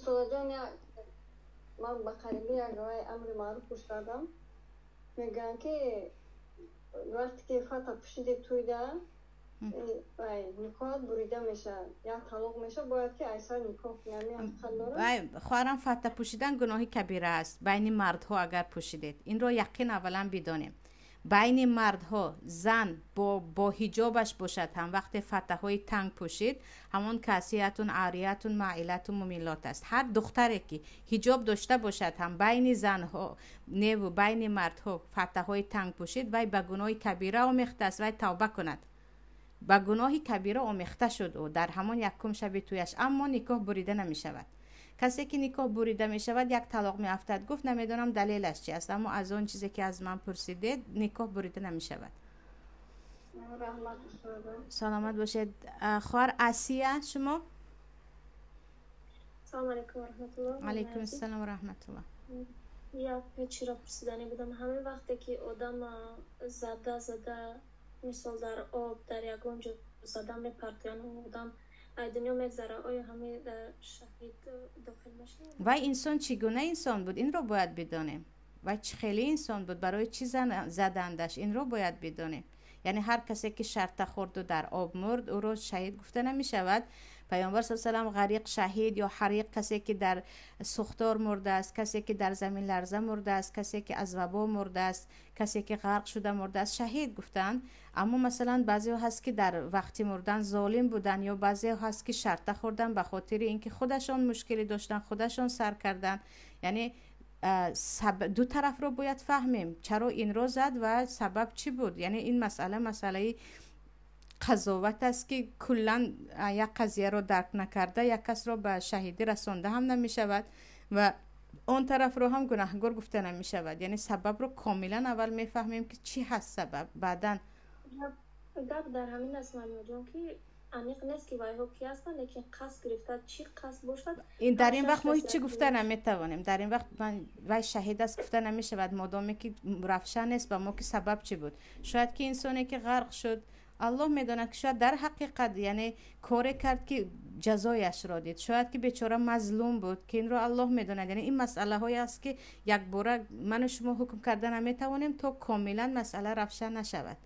Устодаҷон, ман ба қариби як амри маъруф гӯш кардам. Мегӯянд, ки вақте ки фата пӯшиди туйда, никоҳат бурида мешавад, як талоқ мешавад, бояд ки айсар никоҳ кунӣ. Ҳақиқат дорад? Хоҳарам, фата пӯшидан гуноҳи кабира аст байни мардҳо агар пӯшидед. Инро яқин аввалан бидонем. Байни мардҳо зан бо ҳиҷобаш бошад ҳам, вақте фатаҳои танг пӯшид, ҳамон касиятун ариятун маилатун мумиллот аст. Ҳар духтаре ки ҳиҷоб дошта бошад ҳам, байни занҳо неву байни мардҳо фатаҳои танг пӯшид, вай ба гуноҳи кабира омехта аст, вай тавба кунад. Ба гуноҳи кабира омехта шуд ӯ дар ҳамон якум шаби тӯяш, аммо никоҳ бурида намешавад. Касе ки никоҳ бурида мешавад, як талоқ меафтад гуфт, намедонам далелаш чи аст, аммо аз он чизе ки аз ман пурсидед, никоҳ бурида намешавад. Саломат бошед. Хоҳар Асия, шумо? Салому алайкум ва раҳматуллоҳ. Алайкум ассалом ва раҳматуллоҳ. Як чиро пурсиданӣ будам. Ҳамин вақте ки одам зада зада, мисол, дар об, дар ягон ҷо зада мепартоян, одам ай дунё мегзара, оё ҳамин дар шаҳид дохил мешавад? Вай инсон чӣ гуна инсон буд, инро бояд бидонем. Вай чӣ хеле инсон буд, барои чӣ задандаш, инро бояд бидонем. Яъне ҳар касе ки шарта хӯрду дар об мурд, ӯро шаҳид гуфта намешавад. Паёмбар с салам ғариқ шаҳид ё ҳариқ, касе ки дар сӯхтор мурдааст, касе ки дар заминларза мурдааст, касе ки аз вабо мурдааст, касе ки ғарқ шуда мурдааст, шаҳид гуфтанд. Аммо масалан баъзеҳо ҳаст, ки дар вақти мурдан золим буданд, ё баъзеҳо ҳаст, ки шарта хӯрдан ба хотири ин ки худашон мушкилӣ доштанд, худашон сар карданд. Яъне ду тарафро бояд фаҳмем, чаро инро зад ва сабаб чӣ буд. Яъне ин масъала масъалаи қазоват аст, ки куллан як қазияро дарк накарда як касро ба шаҳидӣ расонда ҳам намешавад ва он тарафро ҳам гунаҳгор гуфта намешавад. Яъне сабабро комилан аввал мефаҳмем, ки чӣ ҳаст сабаб, баъдан. Гап дар ҳамин аст, Мариёҷон, ки аниқ нест, ки вайҳо ки ҳастанд, лекин қасд гирифта, чӣ қасд бошад. Дар ин вақт мо ҳеҷ чӣ гуфта наметавонем. Дар ин вақт вай шаҳид аст гуфта намешавад, модоме ки равшан нест ба мо, ки сабаб чӣ буд. Шояд ки инсоне ки ғарқ шуд, Аллоҳ медонад, ки шояд дар ҳақиқат, яъне коре кард, ки ҷазояшро дид. Шояд ки бечора мазлум буд, ки инро Аллоҳ медонад. Яъне ин масъалаҳое аст, ки якбора ману шумо ҳукм карда наметавонем, то комилан масъала равшан нашавад.